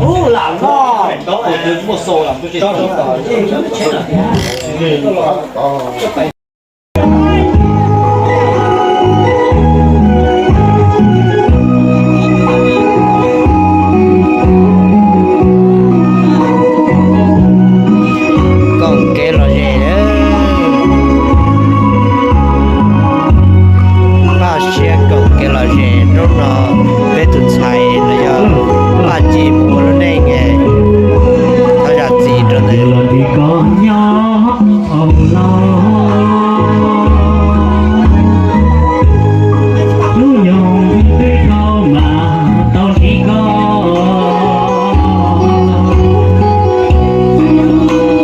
Ub, lam no. Koom kev lom zem, paj siab koom kev lom zem. Hnub no peb tus ntxhais los yog Paj Ci mus ua lub neej, thov zam txim rau ntawm. Hnub nyoog twb dhau mas tau ntsib koj,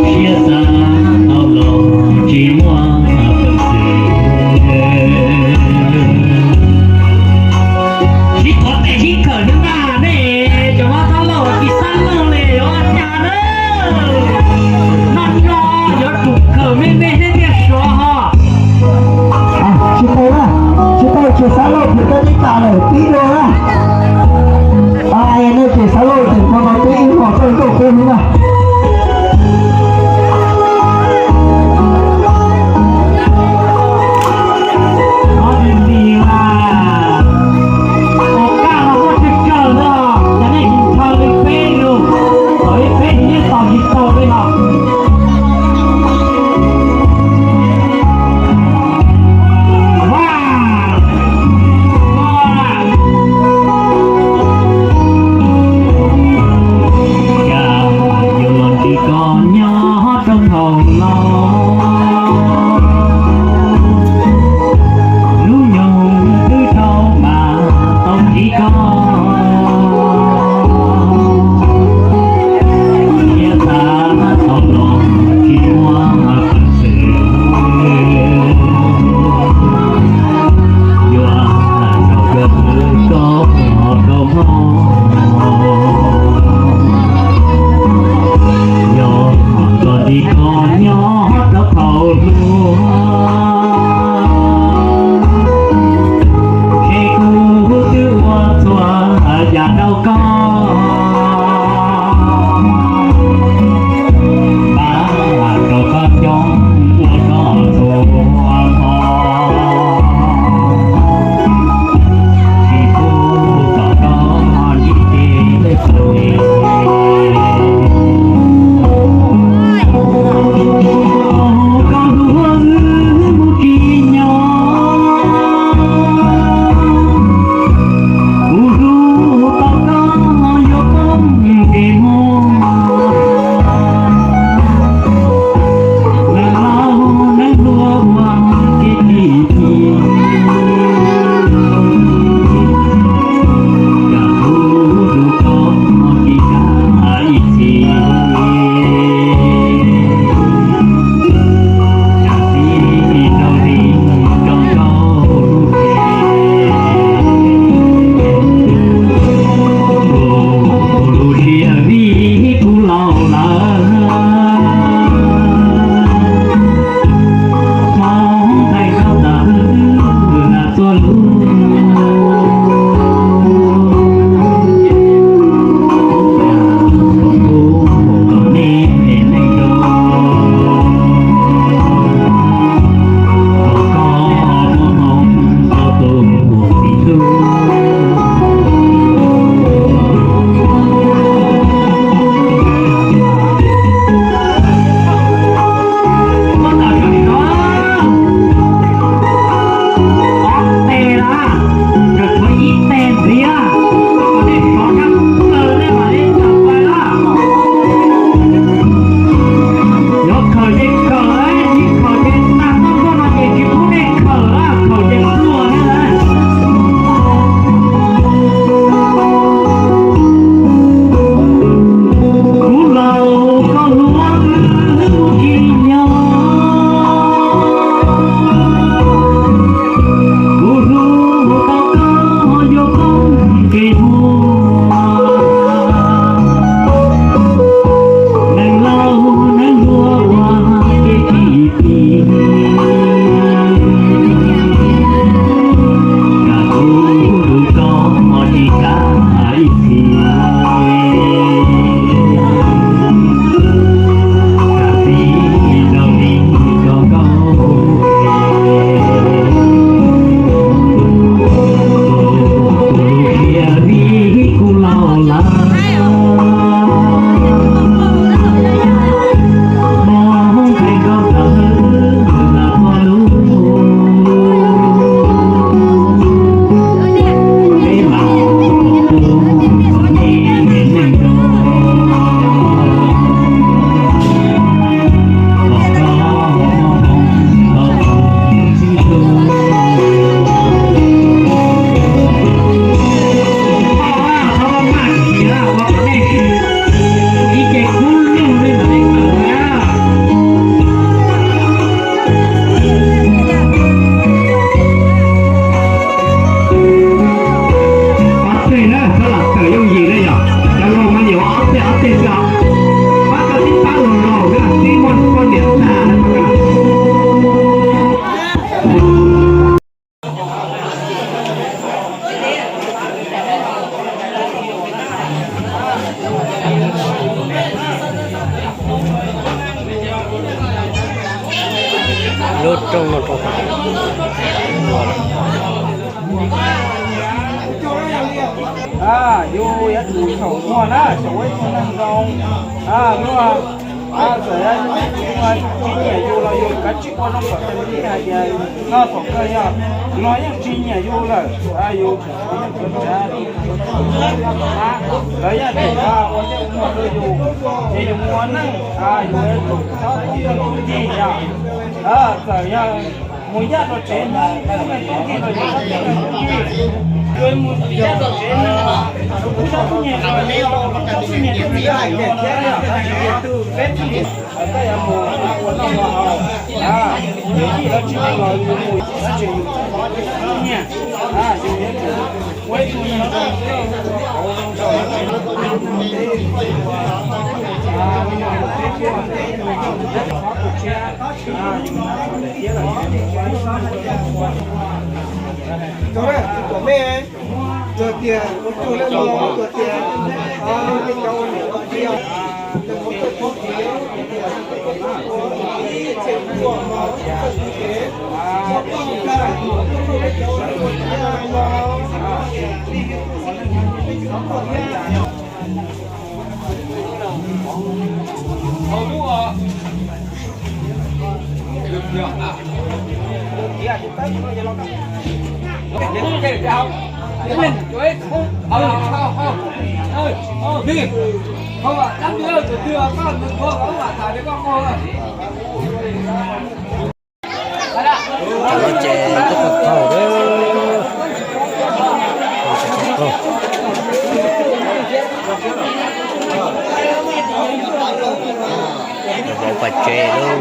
siab xav tau los tsis muaj peev xwm. Sib qhov tes sib khawm na, nej cov Hmoob Thoj Lauj tsis xav laug li, yuav ua cas na. No no yuav tsum khawm me me thiab thiaj suav ho. Tsis tau na, tsis tau, tsis xav laug, tsis tau li cas lawm, pib dua na. Nej tsis xav laug, tseem qhov no pib ib hmos txawj nkauj kub na. Ua kaj no muaj tsawg tsawg na, cov nej tsis ntshaw li peb lus, thaum ib peb tsis yeej tos tsis tau li no. Cas yuav los ntsib koj nyob rau thaum no, hnub nyoog twb dhau mas tau ntsib koj, siab xav tau los Lub rooj no rau. Yus yuav tsum xyaum muag na, xyaum ua ib tug neeg zoo. Luag txawm yog tsis nyiam yus los yus kav tsij ua zoo kom tus ntxhais hais tias no thaum kawg yog luag yeej tsis nyiam yus lawm, yus yeej tsis nyiam lawv yeej tseem ua muag rau yus, ces yus mus ua neej yus yuav tsum txhob tub ncig yom. Txawm yog mus ncaj rau tsev neeg tub ncig los yus txhob tub ncig, yus mus ncaj rau tsev neeg, yus txhob tub ncig los yus txhob tub ncig rau yus ua neej yom. Tab sis peb txij koj yuav mus ua noj ua haus, yus ncig lawv tsis ncig los yus mus tsis txhob tub ncig, yus yuav tsum ua ib tug neeg zoo, zoo rau Cov no ces twb qaug qaug lawm. Vauv pas tsev lawm.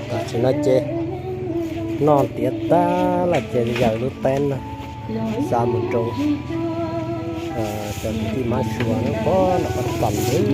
Tam sim no ces noj tiav tag lawm ces yawm lub teeb no xa mus rau cov kwv tij mab sua nyob pem no pem toj lawm.